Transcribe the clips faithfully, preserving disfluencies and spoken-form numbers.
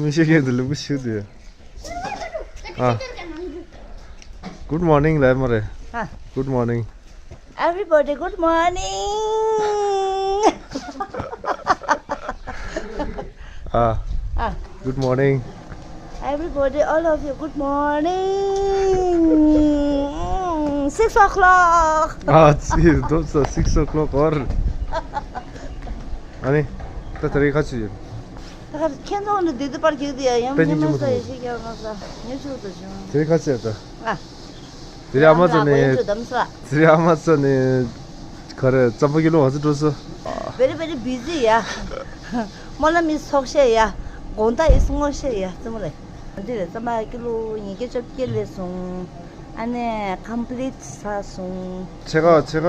མི་ཤེས་མཁན་དེ་ལུག་ཤུགས་དེ། ཨ། Good morning ལབ་མ་རེད། ཨ། Good morning. Everybody, good morning. ཨ། ཨ། Good morning. Everybody, all of you, good morning. Six o'clock. ཨ་ཙི། སྡོམ་ས་six o'clock or. ཨ་ནི། ད་དེ་རིང་ཁ་ཆེ་ཡོད། ད་ཁ་ཁྱེད་ཚོ་འདི་དུས་པར་གྱིས་དེ་ཡ་ཡང་པད་ཉི་ཉི་མ་མ་ས་ས་ཡེ་ཤེས་ཀྱང་མ་ས་ཉེ་ཆུ་དུ་བྱུང་། དེ་རིང་ཁ་ཆེ་ད། ཨ། དེ་རིང་ཨ་མ་ཚོ་ནས། དེ་རིང་ཨ་མ་ཚོ་ནས། ག་རེ་རྩམ་པ་ཀི་ལོ་ག་ཚོད་འགྲོ་སོང་། Very very busy ཡ། སྨོན་ལམ་ཡི་ཚོགས་ཤེས་ཡ། དགོང་དག་ཡི་སྔོ་ཤེས་ཡ་རྩེད་མོ་རེད། འདི་རེད། རྩམ་པ་ཀི་ལོ་ཉིས་བརྒྱ་བཅོ་བརྒྱད་སླེབས་སོང་། ཨ་ནི་complete ཚར་སོང་། ཕྱེད་ཀ་ཕྱེད་ཀ་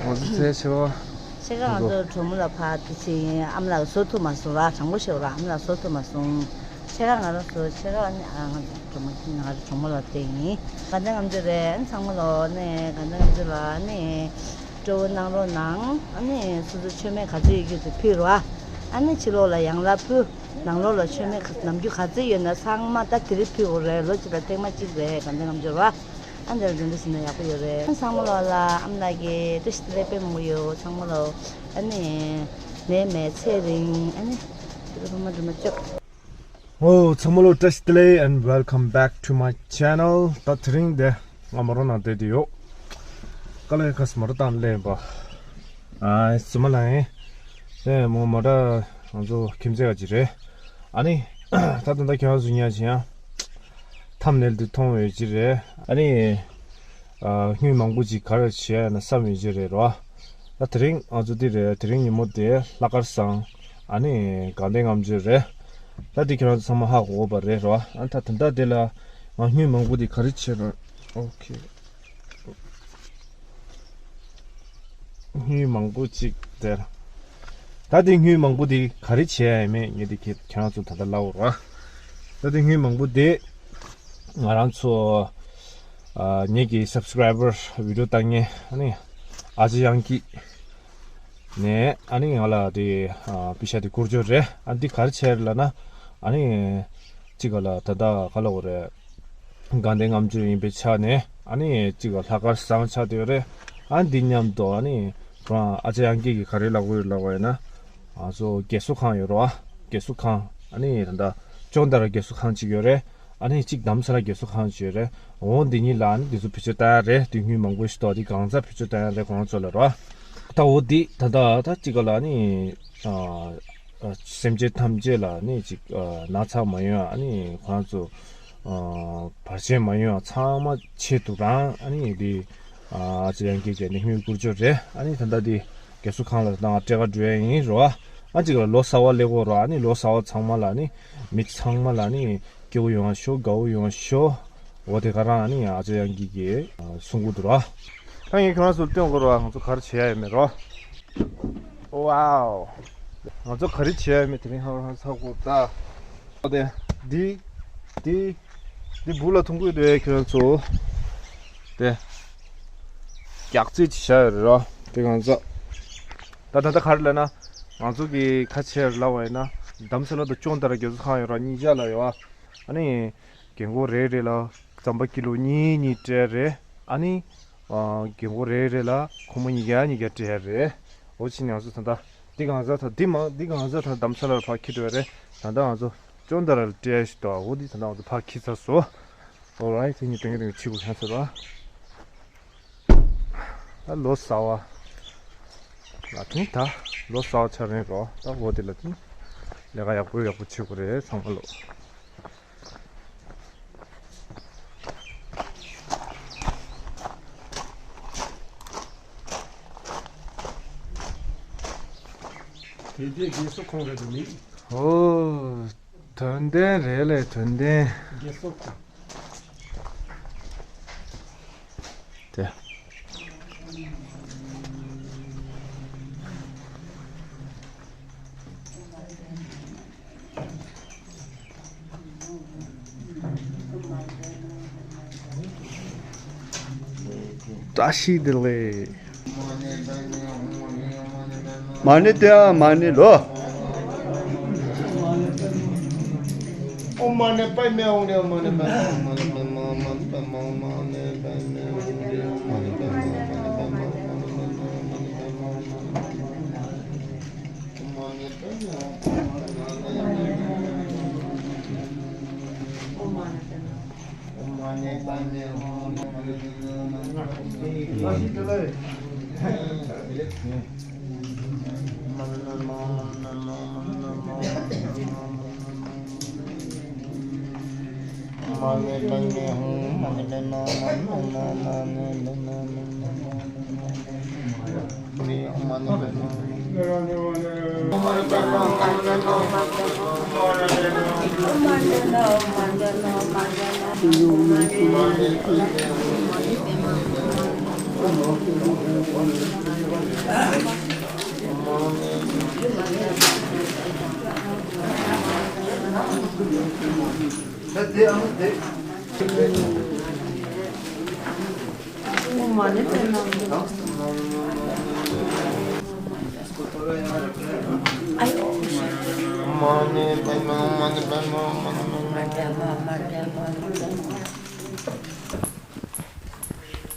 ང་ཚོ་ཚེ་ཕྱེད་ཀ་ཕྱེད་ཀ་ང་ཚོ་གྲོ་མོ་ལ་ཕར་དེ་བྱས། ཨ་མ་ལགས་བཟོ་ཐུབ་མ་སོང་ར། དྲང་པོ་བཤད་ར། ཨ་མ་ལགས་བཟོ་ཐུབ་མ་སོང་། ཕྱེད་ཀ་ང་རང་བཟོ། ཕྱེད་ཀ་ཨ་ནི་ཨ་ང་ཚོ་གྲོ་མོ་ང་ཚོ་གྲོ་མོ་ལ་སྟེར་ཡིན། དགའ་ལྡན་ལྔ་མཆོད་རེད། ཨ་ནི་ཚང་མ་ལོ་ནས་དགའ་ལྡན་ལྔ་མཆོད་ལ་ཨ་ནི་སྤྲོ་བོ་གནང་རོགས་གནང་། ཨ་ནི་སོ་སོ་མཆོད་མེ་ག་ཚོད་ཡོད་རྒྱུ་དེ་ཕུལ་རོགས། ཨ་ནི་ཕྱི་ལོགས་ལ་ཡང་ལ་ཕུལ། ནང་ལོགས་ལ་མཆོད་མེ་ག་ནམ་རྒྱུན་ག་ཚོད་ཡོད་ན་ཚང་མ་ད་དེ་རིང་ཕུལ་དགོས་རེད། ལོ་གཅིག་ལ་ཐེངས་མ་གཅིག་རེད། དགའ་ལྡན་ལྔ་མཆོད་རོགས། ཨ་འདིར་འདི་འདྲ་ཟིན་ན་ཡག་པོ་ཡོད་རེད། ཚང་མ་ལོ་ལ་ཨམ་ལགས་ཀྱི་བཀྲ་ཤིས་བདེ་ལེགས་དཔེ་མང་པོ་ཡོད། ཚང་མ་ལོ་ཨ་ནི་ནད་མེད་ཚེ་རིང་། ཨ་ནི་དེ་ཚོ་ཕ་མ་འགྲོ་མ་བཅོ། ཨོ་ཚང་མ་ལོ་བཀྲ་ཤིས་བདེ་ལེགས། And welcome back to my channel. ད་དེ་རིང་དེ་ང་མོ་རོ་ནང་བསྡད་དེ་ཡོད། དཀའ་ལས་ཁག་མོ་རོ་བཏང་ལེན་པ། ཨ་ཙི་མ་ལ་ཡིན། དེ་མོ་མོ་ད་ང་ཚོ་ཁྱིམ་མཚེས་ཀ་ཅིག་རེད། ཨ་ནི་ད་ད་ལྟ་ཁྱོད་རང་ཚོ་ཉལ་བཞིན་ཡང་ཐམ་ནེལ་དུ་མཐོང་བའི་ཅི་རེད། ཨ་ནི་ཨ་དངུལ་མང་པོ་ཅིག་ག་རེ་བྱས་ན་བསམ་ཡོད་ཅི་རེད་རོ། ད་དེ་རིང་ང་ཚོ་འདི་རེད། དེ་རིང་ཉིན་མོ་དེ་ལྷག་དཀར་བཟང་། ཨ་ནི་དགའ་ལྡན་ལྔ་མཆོད་རེད། ད་འདི་ཁྱོད་རང་ཚོ་ཚང་མ་ཧ་གོ་བ་རེད་རོ། ཨ་ད་ད་ལྟ་དེ་ལ་ང་དངུལ་མང་པོ་དེ་ག་རེ་བྱས་ན། ཨོ་ཁེ། དངུལ་མང་པོ་ཅིག་སྟེར། ད་དེ་དངུལ་མང་པོ་དེ་ག་རེ་བྱས་ཡ་མེད་ངས་དེ་ཁྱེད་ཁྱེད་རང་ཚོ་ད་ལྟ་ལབ་རོགས། ད་དེ་དངུལ་མང་པོ་དེ་ང་རང་ཚོ་ཨ་ངེད་ཀྱི་སབ་སི་ཀ་རའི་བར་བི་ཌི་ཡོ་ལྟ་མཁན་ཨ་ནི་ཨ་ཅེ་ཡང་ཀི་ནས་ཨ་ནི་ང་ལ་དེ་ཨ་པི་ཤ་དེ་བསྐུར་རྒྱུ་རེད། ཨ་འདི་ག་རེ་བྱས་རེད་ལབ་ན་ཨ་ནི་གཅིག་ག་ལ་ད་ལྟ་ག་ལབ་དགོས་རེད། དགའ་ལྡན་ལྔ་མཆོད་ཡིན་པའི་ཆ་ནས་ཨ་ནི་གཅིག་ལྷག་དཀར་བཟང་ཆགས་བསྡད་ཡོད་རེད། ཨ་འདི་མཉམ་དུ་ཨ་ནི་ཁོ་རང་ཨ་ཅེ་ཡང་ཀི་གིས་ག་རེ་ལབ་ཀྱི་ཡོད་ལབ་པ་ཡིན་ན། ང་ཚོ་རྒས་གསོ་ཁང་ཡོད་རེད་བ། རྒས་གསོ་ཁང་ཨ་ནི་ད་ལྟ་ཅོང་ཏ་ར་རྒས་གསོ་ཁང་གཅིག་ཡོད་རེད། ཨ་ནི་གཅིག་དྷ་རམ་ས་ལ་རྒས་གསོ་ཁང་གཅིག་ཡོད་རེད། འོ་འདི་གཉིས་ལ་ཨ་ནི་འདི་ཚོ་བེད་སྤྱོད་བཏང་ཡ་རེད། དེ་དངུལ་མང་པོ་ཞིག་གཏོང་དེ་གང་ཟག་བེད་སྤྱོད་བཏང་ཡ་རེད། ཁོ་རང་ཚོ་ལ་རེད་བ། ད་འོ་འདི་ད་ལྟ་ད་གཅིག་ག་ལ་ཨ་ནི་ཨ། སེམས་ཅན་ཐམས་ཅད་ལ་ནི་ཅིག་ཨ་ན་ཚ་མ་ཡོང་། ཨ་ནི་ཁོ་རང་ཚོ་ཨ་བར་ཆད་མ་ཡོང་ཚང་མ་ཆེད་དུ་རང་ཨ་ནི་འདི་ཨ་ཅེ་ཡང་ཀི་གིས་ནི་དངུལ་བསྐུར་རྒྱུ་རེད། ཨ་ནི་ད་ལྟ་འདི་རྒས་གསོ་ཁང་ལ་ད་ང་སྤྲད་ག་འགྲོ་ཡ་ཡིན་རོ། ཨ་ཅིག་ལ་ལོ་གསར་པ་སླེབས་ཀྱི་ཡོད་རོ། ཨ་ནི་ལོ་གསར་པ་ཚང་མ་ལ་ནི་མི་ཚང་མ་ལ་ནི་སྐྱིད་པོ་ཡོང་བ་ཤོག་དགའ་པོ་ཡོང་བ་ཤོག་འོ་དེ་ག་རང་ཨ་ནི་ཨ་ཅེ་ཡང་ཀི་གིས་གསུང་གི་འདུག་རོ། ད་ངས་ཁྱོད་རང་ཚོར་སྟོན་དགོས་རོ། ང་ཚོ་ག་རེ་བྱེད་ཡ་ཡོད་མེད་རོ། ཝའོ། ང་ཚོ་ག་རེ་བྱེད་ཡ་མེད་དེ་རིང་ཧང་ཧང་ཚ་གོ་ད། ཨོ་དེ། འདི། འདི། འདི་སྦུག་ལ་ཐོན་གི་འདུག་ཁྱོད་ཚོ། དེ། རྒྱག་རྩིས་ཅིག་བྱ་ཡ་རེད་རོ། དེ་གང་ཚ། ད་ད་ལྟ་ག་རེ་ལབ་ན། ང་ཚོ་གི་ཁ་ཆེར་ལབ་པ་ཡིན་ན། དྷ་རམ་ས་ལ་དང་ཅོང་ཏ་ར་རྒས་གསོ་ཁང་ཡོད་ར་གཉིས་ཆ་ལ་ཡོད་ཨ། ཨ་ནི། རྒན་གོག་རེ་རེ་ལ་རྩམ་པ་ཀི་ལོ་གཉིས་གཉིས་སྤྲད་རེད། ཨ་ནི། ཨ། རྒན་གོག་རེ་རེ་ལ་སྒོར་མོ་ཉིས་བརྒྱ་ཉིས་བརྒྱ་སྤྲད་ཡ་རེད། འོ་ཕྱིན་ནས་ང་ཚོ་ད་ལྟ་འདི་གང་ཟག་ད་འདི་མ་འདི་གང་ཟག་ད་དྷ་རམ་ས་ལ་ལ་ཕར་འཁྱེར་འགྲོ་ཡ་རེད། ད་ལྟ་ང་ཚོ་ཅོང་ཏ་ར་ལ་སྤྲད་ཡ་ཞིག་འདུག་འོ་འདི་ད་ལྟ་ང་ཚོ་ཕར་འཁྱེར་ཚར་སོང་། ཨོ་རའིཊ། དེ་གཉིས་སྟོན་གྱི་སྟོན་གྱི་ཕྱི་གུ་ཁྱོད་ཚོ་ལ། ད་ལོ་གསར་པ། ང་དེ་ད་ལོ་གསར་པ་ཆགས་རན་རོ། ད་འོ་དེ་ལ་དེ་ལས་ཀ་ཡག་པོ་ཡག་པོ་བྱེད་དགོས་རེད་ཚང་མ་ལོ། དེ་དེ་རྒས་གསོ་ཁང་རེད་འདུག་མི། ཨོ། དོན་ལྡན་རེད་ལས་དོན་ལྡན། རྒས་གསོ་ཁང་། དེ། བཀྲ་ཤིས་བདེ་ལེགས། མ་ཎི་དེའང་མ་ཎི་ལོ། ཨོཾ་མ་ཎི་པདྨེ་ཧཱུྃ་ལས། ཨོཾ་མ་ཎི་པདྨེ་ཧཱུྃ་མ་ཎི་པདྨེ་ཧཱུྃ་མ་ཎི་པདྨེ་ཧཱུྃ་ལས། ཨོཾ་མ་ཎི་པདྨེ་ཧཱུྃ་མ་ཎི་པདྨེ་ཧཱུྃ་མ་ཎི་པདྨེ་ཧཱུྃ་ལས། ཨོཾ་མ་ཎི་པདྨེ་ཧཱུྃ་མ་ཎི་པདྨེ་ཧཱུྃ་ལས།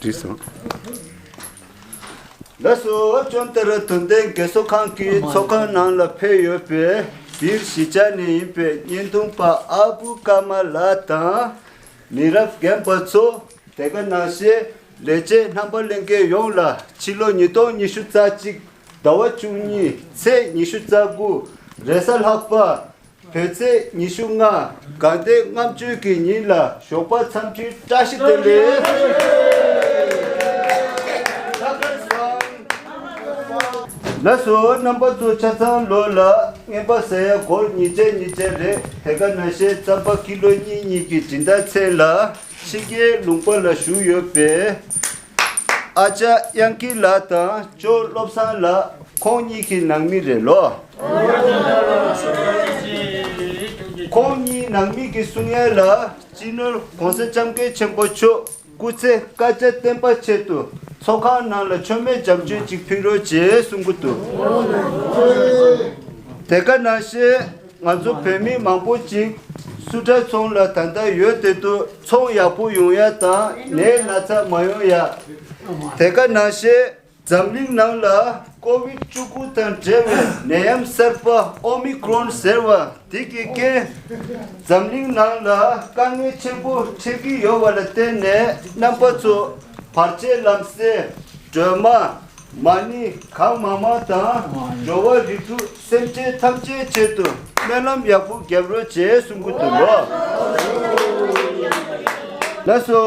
བྲིས་སོང་། ལགས་སོ། ཅོན་ཏ་ར་དོན་ལྡན་རྒས་གསོ་ཁང་གི་ཚོགས་ཁང་ནང་ལ་ཕེབས་ཡོད་པའི་འདིར་གཞིས་ཆགས་ནས་ཡིན་པའི་བརྙན་ཐུང་པ་ཨ་བུ་ཀརྨ་ལགས་དང་། མི་རབས་རྒན་པ་ཚོ། དེ་ག་ནང་བཞིན་ལས་བྱེད་རྣམ་པ་ལྷན་རྒྱས་ཡོངས་ལ་ཕྱི་ལོ་ཉིས་སྟོང་ཉི་ཤུ་རྩ་གཅིག་ཟླ་བ་བཅུ་གཉིས་ཚེས་ཉི་ཤུ་རྩ་དགུ་རེས་གཟའ་ལྷག་པ། བོད་ཚེས་ཉི་ཤུ་ལྔ་དགའ་ལྡན་ལྔ་མཆོད་ཀྱི་ཉིན་ལ་ཞོགས་པ་འཚམས་འདྲིའི་བཀྲ་ཤིས་བདེ་ལེགས། ལགས་སོ། རྣམ་པ་ཚོ་ཆ་ཚང་ལོ་ལ་རྔན་པ་ཟ་ཡ་སྒོར་ཉིས་བརྒྱ་ཉིས་བརྒྱ་རེད། དེ་ག་ནང་བཞིན་རྩམ་པ་ཀི་ལོ་གཉིས་གཉིས་ཀྱི་སྦྱིན་བདག་མཚན་ལ་ཕྱི་རྒྱལ་ལུང་པ་ལ་བཞུགས་ཡོད་པའི་ཨ་ཅག་དབྱངས་སྐྱིད་ལགས་དང་ཇོ་བློ་བཟང་ལགས། ཁོང་གཉིས་ཀྱི་ནང་མི་རེད་ལོ། ཁོང་གཉིས་ནང་མི་གི་གསུང་ཡ་ལ་སྤྱི་ནོར་༸གོང་ས་༸སྐྱབས་མགོན་ཆེན་པོ་མཆོག་སྐུ་ཚེ་བསྐལ་བརྒྱར་བརྟན་པ་ཆེད་དུ་ཚོགས་ཁང་ནང་ལ་མཆོད་མེ་བྱམས་མཆོད་ཅིག་ཕུལ་རོགས་ཞེས་གསུང་གི་འདུག་དེ་ག་ནང་བཞིན་ང་ཚོ་བོད་མི་མང་པོ་ཅིག་སུ་ཊར་ཚོང་ལ་ད་ལྟ་ཡོད་དེ་འདུག་ཚོང་ཡག་པོ་ཡོང་ཡ་དང་ནད་ན་ཚ་མ་ཡོང་ཡ། དེ་ག་ནང་བཞིན་འཛམ་གླིང་ནང་ལ་ཀོ་བིད་བཅུ་དགུ་དང་འབྲེལ་བའི་ནད་ཡམས་གསར་པ་ཨོ་མི་ཀྲོན་ཟེར་བ་འདི་གི་རྐྱེན། འཛམ་གླིང་ནང་ལ་དཀའ་ངལ་ཆེན་པོ་འཕྲད་ཀྱི་ཡོད་པ་ལ་བརྟེན་ནས་རྣམ་པ་ཚོ་བར་ཆད་ལམ་སེལ་སྒྲོལ་མ་མ་ཎི་གང་མང་མང་དང་འགྲོ་བ་རིགས་དྲུག་སེམས་ཅན་ཐམས་ཅད་ཆེད་དུ་སྨོན་ལམ་ཡག་པོ་རྒྱབ་རོགས་ཞེས་གསུང་གི་འདུག་ལོ། ལགས་སོ།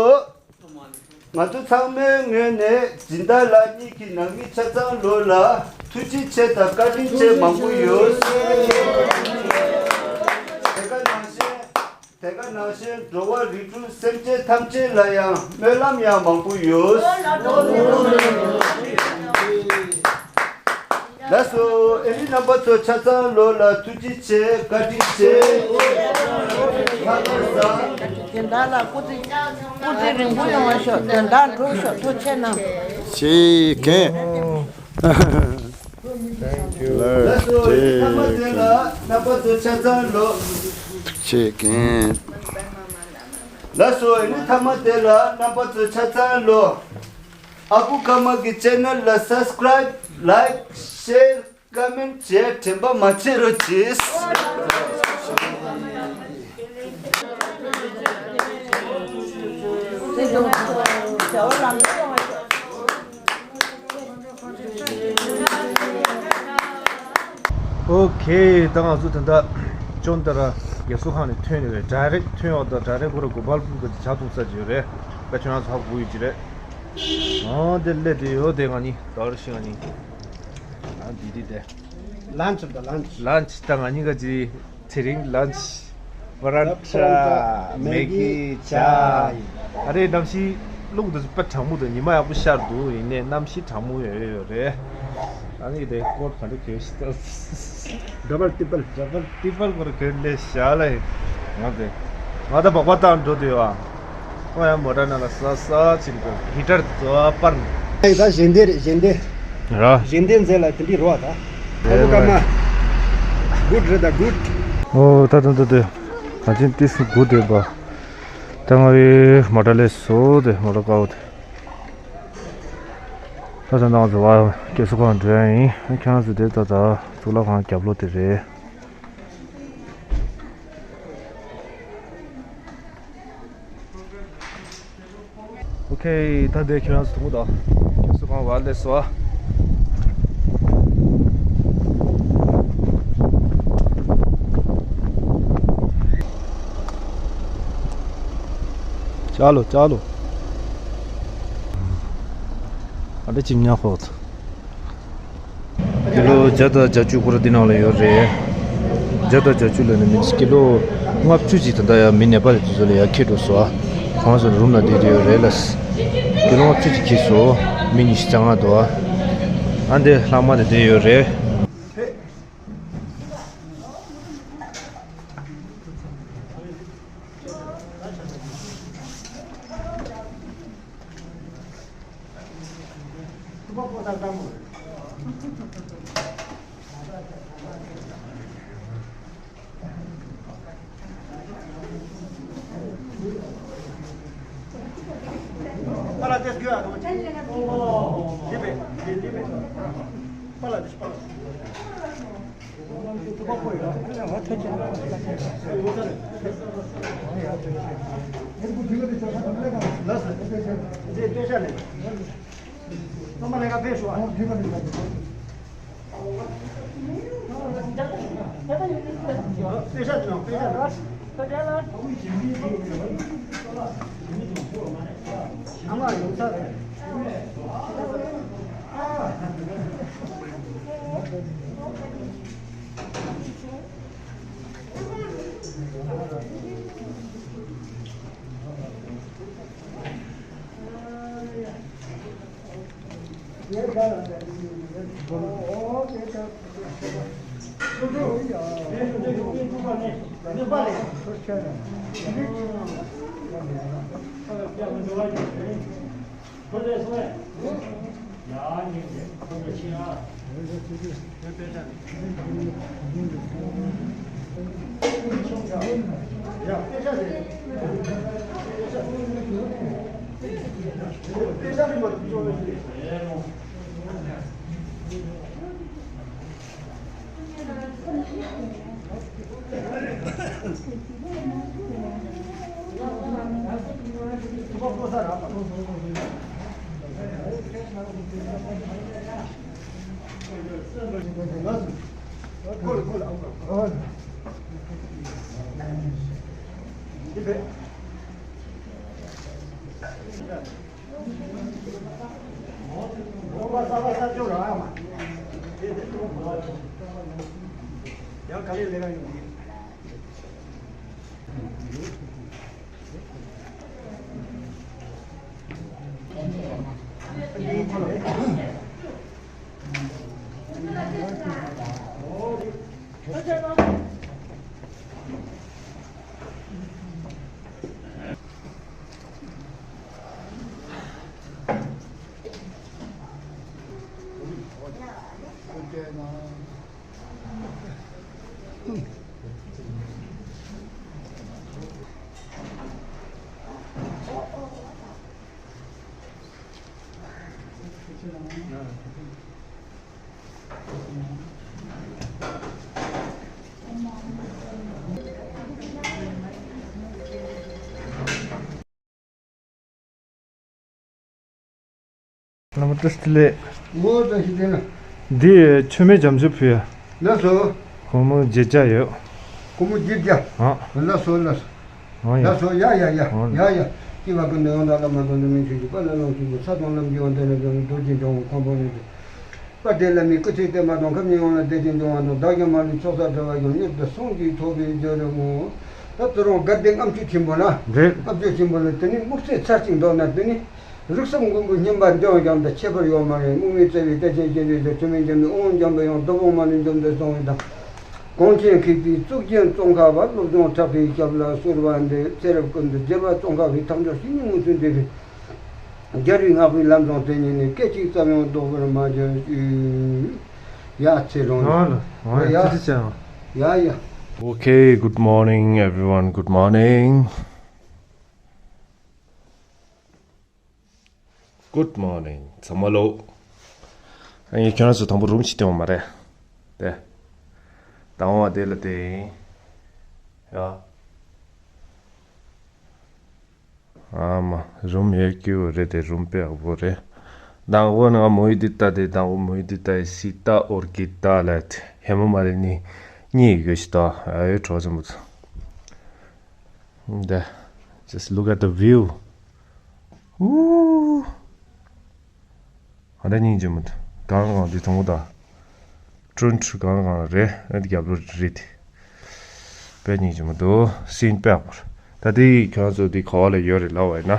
ང་ཚོ་ཚང་མའི་ངོས་ནས་སྦྱིན་བདག་ལགས་གཉིས་ཀྱི་ནང་མི་ཆ་ཚང་ལོ་ལ་ཐུགས་རྗེ་ཆེ་དང་བཀའ་དྲིན་ཆེ་མང་པོ་ཡོད། དེ་ག་ནང་བཞིན་དེ་ག་ནང་བཞིན་འགྲོ་བ་རིགས་དྲུག་སེམས་ཅན་ཐམས་ཅད་ལ་ཡང་སྨོན་ལམ་ཡང་མང་པོ་ཡོད། ལགས་སོ། ཨེ་མི་རྣམ་པ་ཚོ་ཆ་ཚང་ལོ་ལ་ཐུགས་རྗེ་ཆེ་བཀའ་དྲིན་ཆེ། ལྷག་པར་བཟང་། དོན་དག་ལ་སྐུ་ཚེ་སྐུ་ཚེ་རིང་པོ་ཡོང་བ་ཤོག་དོན་དག་འགྲུབ་ཤོག་ཐུགས་རྗེ་གནང་། ཞེས་མཁན། Thank you. ལགས་སོ། ཨེ་མི་ཐ་མ་དེ་ལ་རྣམ་པ་ཚོ་ཆ་ཚང་ལོ། ཐུགས་རྗེ་ཆེ་མཁན། ལགས་སོ། ཨེ་མི་ཐ་མ་དེ་ལ་རྣམ་པ་ཚོ་ཆ་ཚང་ལོ། ཨ་ཁུ་ཀརྨ་གི་ཆེ་ནལ་ལ་སབ་སི་ཀ་རའིབ། ལའིཀ། ཤེར། ཀ་མེན་ཊི་བྱས་དྲན་པ་མ་བརྗེད་རོགས་གྱིས། ཨོ་ཁེ། ད་ང་ཚོ་ད་ལྟ་ཅོན་ཏ་ར་རྒས་གསོ་ཁང་ནས་ཐོན་ནས་རེད། ཌའི་རེག་ཐོན་ཡོད། ད་ཌའི་རེག་ཁོ་ར་གོ་པལ་པུར་གི་ཇ་འཐུང་ས་ཅིག་ཡོད་རེད། ད་ཁྱོད་རང་ཚོ་ཧ་གོ་ཡོད་ཀྱི་རེད། ཨོ་དེ་སླེབས་དེ་ཡོད་དེ། ང་གཉིས་ད་རུ་ཤི་ང་གཉིས་ཨ་འདི་འདི་དེ། ལན་ཆི་ད་ལན་ཆི། ལན་ཆི་ད་ང་གཉིས་ཀ་ཅི་དེ་རིང་ལན་ཆི་པ་རན་ཊ་མེ་གི་ཇ་ཡིན། ཨ་རེ་གནམ་གཤིས་རླུང་དེ་ཚོ་དཔེ་གྲང་མོ་འདུག་ཉི་མ་ཡག་པོ་ཤར་འདུག་ཡིན་ནའི་གནམ་གཤིས་གྲང་མོ་ཡོད་ཡོད་རེད། ཨ་ནི་དེ་ཀོཊ་ག་འདྲ་གྱོན་ཤི་ད། ཌ་བལ་ཊི་པལ། ཌ་བལ་ཊི་པལ་ཀོཊ་གྱོན་ལས་ཤ་ལ་ཡིན། ང་དེ་ང་ད་སྦག་སྦག་བཏང་འགྲོ་དུས་ཨ། ཁོ་ཡང་མོ་ཊ་ནང་ལ་ས་ས་ཅིག་འགྲོ། ཧི་ཊར་ཙོ་པར་ནི། ཨེ་ད་གཞན་སྡེ་རེད་གཞན་སྡེ། ར། གཞན་སྡེ་མཛད་ལ་དེ་འདྲི་རོ་ད། ཨོ་ཀ་མ། གུཌ་རེད་ད་གུཌ། ཨོ་ད་ད་ད་ད། ང་ཚོ་ཏི་སི་དགུ་བསྡད་པ། ད་ང་བའི་མོ་ཊ་ལས་བཟོ་དེ་མོ་ཊ་ཀའོ་དེ། ད་ད་ང་ཚོ་བ་སྐྱེ་སོ་གང་འགྲོ་ཡ་ཡིན། ཁྱེད་རང་ཚོ་དེ་ད་ད་གཙུག་ལག་ཁང་རྒྱབ་ལོགས་དེ་རེད། ཨོ་ཁེ། ད་དེ་ཁྱེད་རང་ཚོ་ཐུག་མོ་དང་ཁྱེད་ཚོ་གང་བ་ལས་སོ། ཅ་ལོ་ཅ་ལོ། ཨ་འདྲ་ཅིག་ཉག་ཧོ། ཀི་ལོ་བརྒྱ་དང་བརྒྱད་ཅུ་སྐོར་འདི་ནང་ལ་ཡོད་རེད། བརྒྱ་དང་བརྒྱད་ཅུ་ལ་ནི་མི་ཀི་ལོ་ལྔ་བཅུ་ཅིག་ད་ལྟ་ཡ་མི་ནེ་པ་ལི་དེ་ཚོ་ལ་ཡ་ཁྱེར་འགྲོ་སོང་། ཁོང་ཚོ་རུམ་ལ་བསྡད་དེ་ཡོད་རེད་ལ། ཀི་ལོ་ལྔ་བཅུ་ཅིག་ཁྱེར་སོང་། མི་ཉི་ཤུ་རྩ་ལྔ་འདུག་ཨ་འདི་ལྷག་མ་དེ་བསྡད་ཡོད་རེད། བླ་མ་བཀྲ་ཤིས་བདེ་ལེགས། ངོ་བཀྲ་ཤིས་བདེ་ལེགས། འདི་མཆོད་མེ་རྒྱ་མཚོའི་ཕུལ་ཡ། ལགས་སོ། སྒོར་མོ་བརྒྱད་བརྒྱ་ཡོད། སྒོར་མོ་བརྒྱད་བརྒྱ། ཨ། ལགས་སོ་ལགས་སོ། ཨོ་ཡ། ལགས་སོ། ཡ་ཡ་ཡ། ཨོ་ཡ། ཡ་ཡ། སྐྱེས་པ་ཀུན་ཏུ་ཡང་དག་བླ་མ་དང་འབྲལ་མེད་ཆོས་ཀྱི་དཔལ་ལ་ལོངས་སྤྱོད་པའི་ས་དང་ལམ་གྱི་ཡང་དེ་ནས་ཀྱང་རྡོ་རྗེ་འཆང་དབང་ཁམས་པོ་ནས་ཀྱང་། དཔལ་ལྡན་བླ་མའི་སྐུ་ཚེ་བརྟན་པ་དང་ཁམས་གཉིས་ཡོངས་ལ་བདེ་ཞིང་འབྱུང་བ་དང་བདག་ཀྱང་མ་ལུས་ཚོགས་བསགས་འབྲེལ་བ་ཡང་མྱུར་དུ་བསང་གཅིག་ཐོབ་པའི་རྒྱུ་རེད་མོ། ད་ད་རུང་དགའ་ལྡན་ལྔ་མཆོད་ཆེན་པོ་ན། རེད། ལྔ་མཆོད་ཆེན་པོ་ལ་དེ་ནི་སྨུག་ཚད་ཚར་གཅིག་འདོགས་ན་དེ་ནི། རིགས་གསུམ་མགོན་པོའི་བསྙེན་པ་འདི་ཡང་ཀྱང་དང་ཁྱད་པར་ཡོད་མ་རེད། དམིགས་མེད་བརྩེ་བའི་གཏེར་ཆེན་རྗེས་འཇུག་ལ་དྲི་མེད་འཇམ་པའི་དབང་འཇམ་པའི་དབྱངས་རྡོ་རྗེ་མ་ལུས་འཇོམས་མཛད་གསང་བའི་དང་། གངས་ཅན་མཁས་པའི་གཙུག་རྒྱན་ཙོང་ཁ་པ་བློ་སྦྱོང་གྲགས་པའི་ཞབས་ལ་གསོལ་བ་འདེབས། ཚེ་རབས་ཀུན་ཏུ་རྒྱལ་བ་ཙོང་ཁ་པའི་ཐབས་མཆོག་བཤེས་གཉེན་མངོན་སུམ་འདྲེས་པའི་རྒྱལ་བའི་བསྔགས་པའི་ལམ་བཟང་དེ་ཉིད་ནས་སྐད་ཅིག་ཙམ་ཡང་ལྡོག་པར་མ་གྱུར་ཅིག་ཡ་ཚེ་རིང་ལ། ཡ་ཡ། ཡ་ཡ། Okay, good morning, everyone. Good morning. Good morning. ཚང་མ་ལོ། ཨ་ངས་ཁྱོད་རང་ཚོ་དང་པོ་རུམ་ཞིག་སྟོན་པ་མ་རེད། དེ། དང་པོ་དེ་ལ་དེ་ཡིན། ཡ། ཨ་མ། རུམ་ཡོད་ཀྱི་རེད་དེ། རུམ་དཔེ་ཡག་པོ་རེད། དང་པོ་ནི་ང་མོ་ཡི་འདི་ལྟ་དེ། དང་པོ་མོ་ཡི་འདི་ལྟ་ཡི་སི་ཏ་ཨོར་ཀི་ཏ་ལ་དེ་ཧེ་མ་མ་རེད། ནི་གཉིས་ཡོད་ཤི་ཏ། ཨ་ཡོད་གྲོགས་ཆེན་པོ་ཚོ། འདི། Just look at the view. ཨུ། ཨ་འདྲ་སྙིང་རྗེ་མོ། གང་གང་འདི་དང་པོ་ད། ཀྲུན་ཀྲུ་གང་གང་རེད། ཨ་འདི་རྒྱབ་ལོ་རེད། དཔེ་སྙིང་རྗེ་མོ་འདུག་སིན་དཔེ་ཡག་པོ་རེད། ད་འདི་ཁྱོད་ཚོ་འདི་ག་བ་ལ་ཡོད་རེད་ལབ་པ་ཡིན་ན།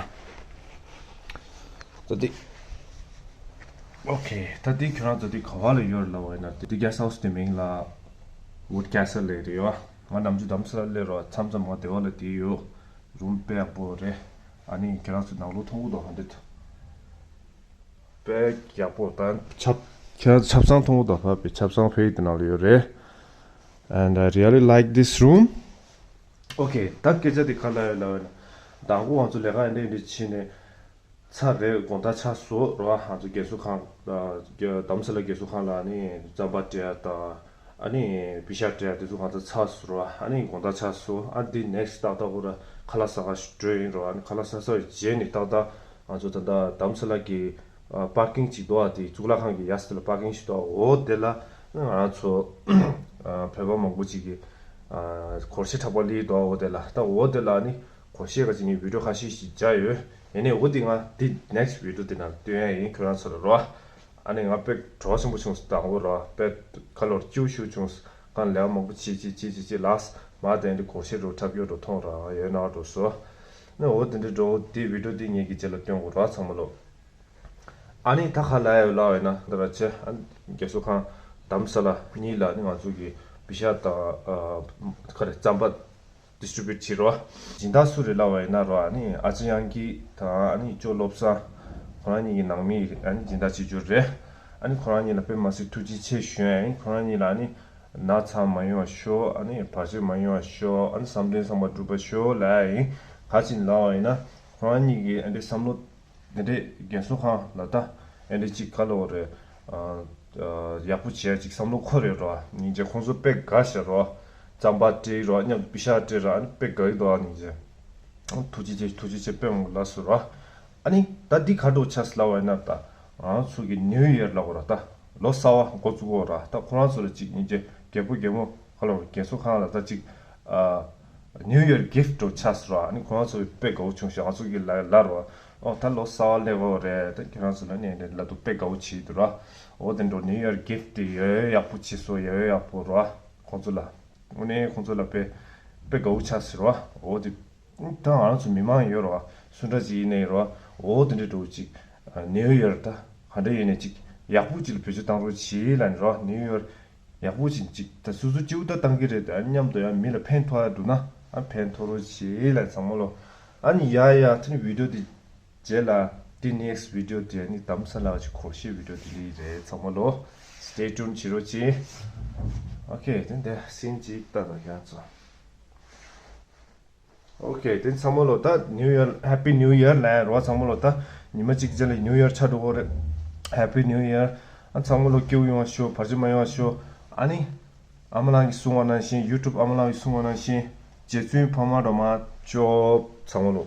ད་འདི། ཨོ་ཁེ། ད་འདི་ཁྱོད་རང་ཚོ་འདི་ག་བ་ལ་ཡོད་རེད་ལབ་པ་ཡིན་ན། འདི་གེ་སི་ཧའུ་སི་དེ་མིང་ལ་Wood Castle ལབ་རེད་ཡོད། ང་ནམ་རྒྱུན་རྡ་རམ་ས་ལ་སླེབས་རོགས། མཚམས་མཚམས་ང་སྡེ་བ་ལ་བསྡད་ཡོད། རུམ་དཔེ་ཡག་པོ་རེད། ཨ་ནི་ཁྱེད་རང་ཚོ་ནང་ལོགས་མཐོང་གི་འདུག་ཧ་འདི། དཔེ་ཡག་པོ་དང་ཆབ། ཁྱེད་རང་ཚོ་ཆབ་གསང་མཐོང་གི་འདུག་ཕ་བའི་ཆབ་གསང་ཕ་གི་དེ་ནང་ལ་ཡོད་རེད། And I really like this room. Okay, ད་སྐད་ཆ་དེ་ག་ལ་ཡོད་ལབ་ན། དང་པོ་ང་ཚོ་ལས་ཀ་འདི་འདྲ་བྱས་ནས་ཚར་རེད། དགོང་དག་ཆགས་སོང་རོ། ང་ཚོ་རྒས་གསོ་ཁང་། རྡ་རམ་ས་ལ་རྒས་གསོ་ཁང་ལ་ནི་རྩམ་པ་སྤྲད་ཡ་དང་། ཨ་ནི་པི་ཤ་སྤྲད་ཡ་དེ་ཚོ་གང་ཚ་ཚར་སོང་ར། ཨ་ནི་དགོང་དག་ཆགས་སོང་། ཨ་འདི་ནེག་སི་ཊི་ཏག་ཏག་ཁོ་ར་ཁ་ལག་ཟ་ག་ཞིག་འགྲོ་ཡིན་ར། ཨ་ནི་ཁ་ལག་ཟ་ཚར་བའི་རྗེས་ནི་ཏག་ཏག་ང་ཚོ་ད་ལྟ་རྡ་རམ་ས་ལ་གི་པར་ཀིང་ཅིག་འདུག་ཨ་དེ་གཙུག་ལག་ཁང་གི་ཡ་སི་ལ་པར་ཀིང་ཞིག་འདུག་ཨ་འོ་དེ་ལ་ང་ཚོ་བོད་པ་མང་པོ་ཅིག་གི་སྒོར་གཞས་འཁྲབ་པ་ལི་འདུག་ཨ་འོ་དེ་ལ། ད་འོ་དེ་ལ་ནི་སྒོར་གཞས་ག་ཅིག་ངས་བི་ཌིའོ་ཁ་ཤས་ཤིག་བརྒྱབ་ཡོད། ཡིན་ནའི་འོ་དེ་ང་འདི་ནེག་སི་ཊི་བི་ཌིའོ་དེ་ནང་སྟོན་ཡ་ཡིན། ཁྱོད་རང་ཚོ་ལ་རོ། ཨ་ནི་ང་དཔེ་བྲོ་བ་ཆེན་པོ་བྱུང་སོང་། དང་པོ་ར་དཔེ་ཁ་ལོར་སྐྱིད་པོ་ཞིག་བྱུང་སོང་། གང་ལས་མང་པོ་བྱེད་བྱེད་བྱེད་བྱེད་བྱེད་ལགས། མ་དེ་འདྲ་སྒོར་གཞས་འགྲོ་འཁྲབ་ཡོད་འགྲོ་མཐོང་ར་ཡོད་ན་འགྲོ་སོ། ནི་འོ་དེ་འདྲ་འགྲོ་དེ་བི་ཌིའོ་དེ་ངེད་ཀྱི་རྗེས་ལ་སྟོན་དགོས་ར་ཚང་མ་ལོ། ཨ་ནི་ད་ཁ་ལ་ཡོད་ལ་བས་ན་འདི་ར་ཆེ་ཨ་རྒས་གསོ་ཁང་རྡ་རམ་ས་ལ་གཉིས་ལ་ནི་ང་ཚོ་གི་པི་ཤ་དང་ཁ་རེ་རྩམ་པ། ཌིས་ཊི་རི་བིའུ་ཊི་བྱེད་རོགས། སྦྱིན་བདག་སུ་རེད་ལབ་པ་ཡིན་ན་རོགས། ཨ་ནི་ཨ་ཅེ་དབྱངས་སྐྱིད་དང་ཨ་ནི་ཅོ་བློ་བཟང་། ཁོ་རང་གཉིས་ཀྱི་ནང་མི་ཨ་ནི་སྦྱིན་བདག་བྱེད་རྒྱུ་རེད། ཨ་ནི་ཁོ་རང་གཉིས་ལ་དཔེ་མ་སྲིད་ཐུགས་རྗེ་ཆེ་ཞུ་ཡ་ཡིན། ཁོ་རང་གཉིས་ལ་ཨ་ནི་ན་ཚ་མ་ཡོང་བ་ཤོག་ཨ་ནི་བར་ཆད་མ་ཡོང་བ་ཤོག་ཨ་ནི་བསམ་དོན་བསམ་པ་འགྲུབ་པ་ཤོག་ལབ་ཡ་ཡིན། ག་ཅིག་ལབ་པ་ཡིན་ན་ཁོ་རང་གཉིས་ཀྱི་ཨ་འདྲའི་བསམ་བློ། དེ་འདྲས་རྒན་གསོ་ཁང་ལ་ད་ཨེ་འདྲས་ཅིག་ག་ལབ་དགོས་རེད། ཨ་ཨ་ཡག་པོ་བྱེད་ཡ་ཅིག་བསམ་བློ་འཁོར་ཡོད་རོ། སྙིང་རྗེ། ཁོང་ཚོ་དཔེ་དགའ་ཤག་རོ། རྩམ་པ་སྤྲད་རོ། མཉམ་དུ་པི་ཤ་སྤྲད་རོ། ཨ་ནི་དཔེ་དགའ་གི་འདུག་ཨ་སྙིང་རྗེ། ཐུགས་རྗེ་ཆེ། ཐུགས་རྗེ་ཆེ། དཔེ་མང་པོ་ལགས་སོ་རོ། ཨ་ནི་ད་འདི་ག་འདྲ་ཆགས་སོང་ལབ་པ་ཡིན་ན། ད་ང་ཚོ་གི་ནིའུ་ཡར་ལབ་དགོས་ར། ད་ལོ་གསར་པ་འགོ་བཙུགས་དགོས་ར། ད་ཁོ་རང་ཚོ་ལ་ཅིག་སྙིང་རྗེ། རྒད་པོ་རྒད་མོ་ག་ལབ་དགོས་རེད། རྒན་གསོ་ཁང་ལ་ད་ཅིག་ཨ། ནིའུ་ཡར་གིཕ་ཊི་འདྲ་ཆགས་སོང་ར། ཨ་ནི་ཁོ་རང་ཚོ་དཔེ་དགའ་པོ་བྱུང་ཤག་ང་ཚོ་གི་ལ་ལབ་ར། ཨོ་ད་ལོ་གསར་པ་སླེབས་པ་རེད། ད་ཁྱེད་རང་ཚོ་ལ་ནི་ལ་དུ་དཔེ་དགའ་པོ་བྱེད་འདུག་ར། ཨོ་དེ་འདྲ་ནིའུ་ཡར་གིཕ་ཊི་དེ་ཡོད་ཡོད་ཡག་པོ་བྱས་སོང་། ཡོད་ཡོད་ཡག་པོ་ར། ཁོང་ཚོ་ལ་དངོས་གནས་ཁོང་ཚོ་ལ་དཔེ་དཔེ་དགའ་པོ་ཆགས་སོང་ར། ཨོ་དེ་ད་ང་རང་ཚོ་མི་མང་ཡོད་ར། སུ་འདྲ་ཅིག་ཡིན་ནའི་ར། ཨོ་དེ་འདྲ་འདྲ་པོ་ཅིག་ནིའུ་ཡར་ད་ག་འདྲ་ཡིན་ནའི་ཅིག་ཡག་པོ་ཅིག་ལ་བེད་སྤྱོད་བཏང་རོགས་བྱེད་ལབ་ནི་ར། ནིའུ་ཡར་ཡག་པོ་ཅིག་ཅིག་ད་སོ་སོ་སྐྱིད་པོ་ད་བཏང་གི་རེད། ད་མཉམ་དུ་ཡང་མི་ལ་ཕན་ཐོགས་ཡ་འདུག་ན་ཨ་ཕན་ཐོགས་རོགས་བྱེད་ལ་ཚང་མ་ལོ། ཨ་ནི་ཡ་ཡ་དེ་ནི་བི་ཌིའོ་དེ་རྗེས་ལ་དེ་ནེག་སི་ཊི་བི་ཌིའོ་དེ་ནི་རྡ་རམ་ས་ལ་ཅིག་སྒོར་གཞས་བི་ཌིའོ་དེ་ལི་རེད། ཚང་མ་ལོ་སི་ཊེ་ཊུན་བྱེད་རོགས་བྱེད། ཨོ་ཁེ། དེ་འདྲ་སིན་ཅིག་ལྟ་དང་ཁྱེད་ཚོ། ཨོ་ཁེ། དེ་ཚང་མ་ལོ་ད་ནིའུ་ཡར་ཧེ་པི་ནིའུ་ཡར་ལབ་ཡ་རོ། ཚང་མ་ལོ་ད་ཉི་མ་གཅིག་རྗེས་ལ་ནིའུ་ཡར་ཆགས་འགྲོ་གི་རེད། ཧེ་པི་ནིའུ་ཡར། ཨ་ཚང་མ་ལོ་སྐྱིད་པོ་ཡོང་བ་ཤོག་བར་ཆད་མ་ཡོང་བ་ཤོག་ཨ་ནི་ཨ་མ་ལགས་ཀྱིས་གསུང་བ་ནང་བཞིན། ཡུ་ཊུབ་ཨ་མ་ལགས་ཀྱིས་གསུང་བ་ནང་བཞིན། རྗེ་བཙུན་འཕགས་མ་རོ་མ་ཅོབ། ཚང་མ་ལོ།